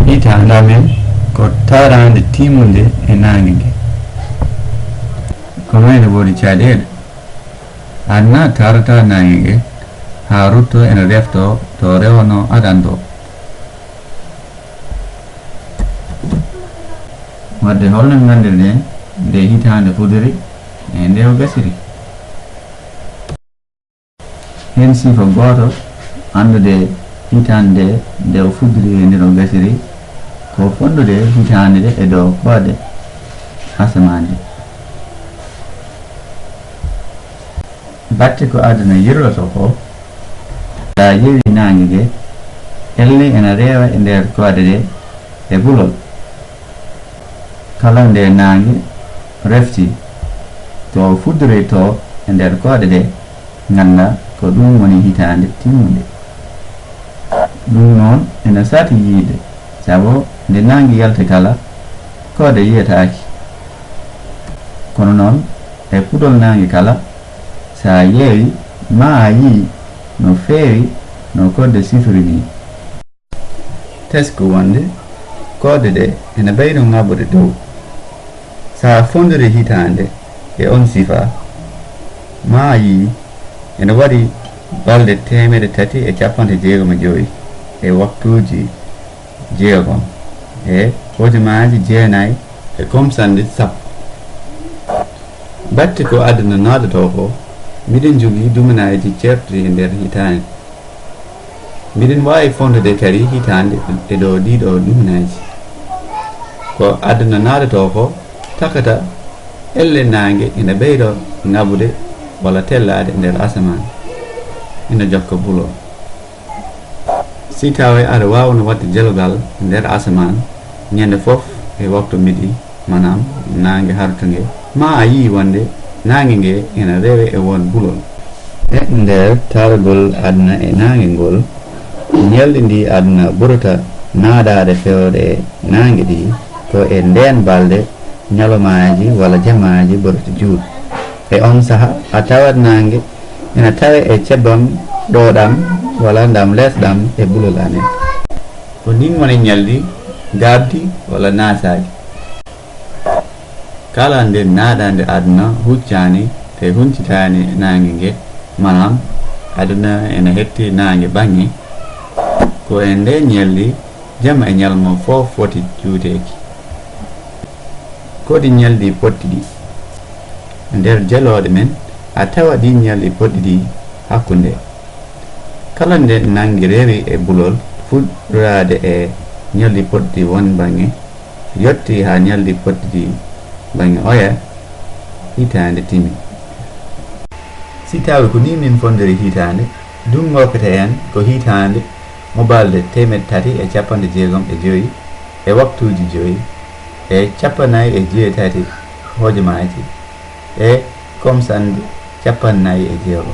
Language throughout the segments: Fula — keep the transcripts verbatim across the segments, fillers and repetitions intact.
Hitaande amen ko taaraande timmunde e naange nge. Ko noon ene woodi caɗeele. Aduna taarata naange nge haa rutto ene refto to rewnoo adana ɗo. Wadde holno nganndirɗen nde hitaande fudiri e nde o gasiri? Heen sifa gooto anndude hitaande nde o fuddiri e nde o gasiri ko fonndude hitaande nde e dow koode asamaan nde. Batte ko aduna yirloto ko, so a ƴeewi naange nge, elle ene rewa e nder koode ɗe e bulol. Kala nde naange refti to o fuddiri to e nder koode ɗe, ngannda ko ɗum woni hitaande timmunde. Ɗum noon ene saati yiyde, sabu nde naange yalti kala, koode yiyetaake. Kono noon, e pudol naange kala, so a ƴeewi, ma a yii no feewi no koode sifiri ni. Tesko wonde koode ɗe ene mbayno ŋaɓude dow. So a fonndirii hitaande e oon sifa, ma a yii ene waɗi balɗe teemedde tati e capanɗe jeegom e joy e waktuuji jeegom e hojomaaji jeenayi e komsanɗe sappo. Batte ko aduna naatotoo ko, miɗen njogii dumunaaji ceertuɗi e nder hitaande. Miɗen waawi fonndude kadi hitaande e dow ɗiiɗoo dumunaaji. Ko aduna naatotoo ko takata elle naange ene ɓeydo ŋaɓude walla tellaade nder asamaan, ene jokka bulol. Si tawii aɗa waawno waɗde jelogal nder asamaan ñande fof e waktu midi, maanaam naange hartunge, ma a yii wonde naange nge ene rewe e won bulol. E nder taargol aduna e naange ngol, ñalɗi ndi aduna ɓurata naadaade fewde e naange ɗi, ko e ndeen balɗe ñalawmaaji walla jamaaji ɓurata juut. E oon saha, a tawat naange ina tawe e cebbam ɗo ɗam walla ndam les ɗam e bulol amen. Ko ndin woni ñalɗi gaaɓdi walla naasaaki. Kala nde naadaande aduna huccani te huncitani naange nge, maanaam aduna ene hetti naange baŋŋe, ko e ndeen ñalɗi jamma e ñalawma fof foti juuteeki. Ko ɗi ñalɗi potɗi ɗi nder jelooɗe men, a tawa ɗi ñalɗi potɗi ɗi hakkunde. Kala nde naange rewi e bulol fuɗɗoraade e ñalɗi potɗi won baŋŋe, yotti haa ñalɗi potɗi ɗi baŋŋe oya, hitaande timi. Si tawii ko ni min fonndiri hitaande, ɗum ngokkata en ko hitaande mo balɗe teemedde tati e capanɗe jeegom e joy e waktuuji joy e cappannayi e jeetati hojomaaji e komsanɗe cappannayi e jeego.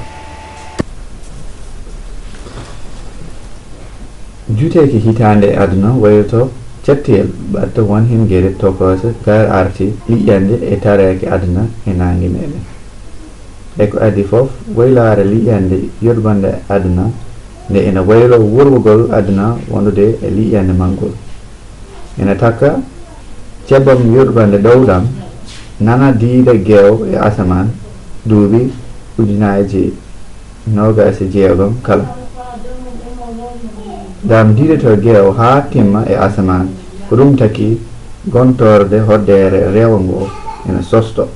Juuteeki hitaande e aduna wayluto cattiyel, batte won heen geɗe tokoose gar arti liƴƴande e tareeki aduna e naange meɗen. E ko adii fof, waylaare liƴƴande yurɓannde aduna nde ene waylo wurwugol aduna wondude e liƴƴande maggol. Ene takka cebbam yurɓannde ɗowɗam nana diida geew e asamaan duuɓi ujunaaji noogaas e jeegom kala. Ɗam diidoto geew haa timma e asamaan, ko ɗum taki gontorde hoddere rewo ngo ene sosto.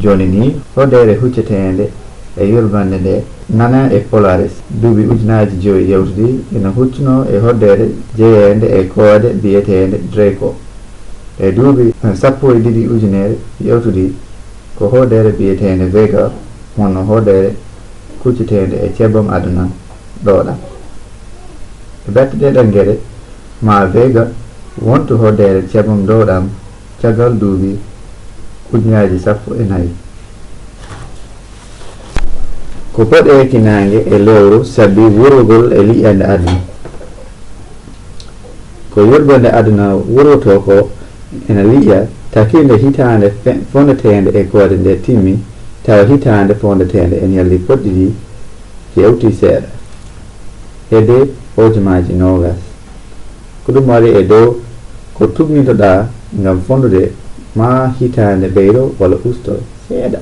Jooni ni, hoddere hucceteende e yurɓannde nde nana e Polaris, duuɓi ujunaaji joy yawtuɗi ina huccunoo e hoddere jeyeende e koode biyeteende Draco. E duuɓi sappo e ɗiɗi ujunere yawtuɗi, ko hoddere biyeteende Vega wonnoo hoddere hucceteende e cebbam aduna ɗowɗam. E batte ɗee ɗaŋŋere, ma Vega wontu hoddere cebbam ɗowɗam caggal duuɓi ujunaaji sappo e nayi. Ko poɗeeki naange e lewru sabbi wurwugol e liƴƴande aduna. Ko yurɓannde aduna wurwotoo ko ena liƴƴa, takii nde hitaande fe-, fonndeteende e koode nde timmi, tawa hitaande fonndeteende e ñalɗi potɗi ɗi yawtii seeɗa, hedde hojomaaji noogaas. Ko ɗum ari e dow ko tuugnintoɗaa ngam fonndude maa hitaande ɓeydo walla usto seeɗa.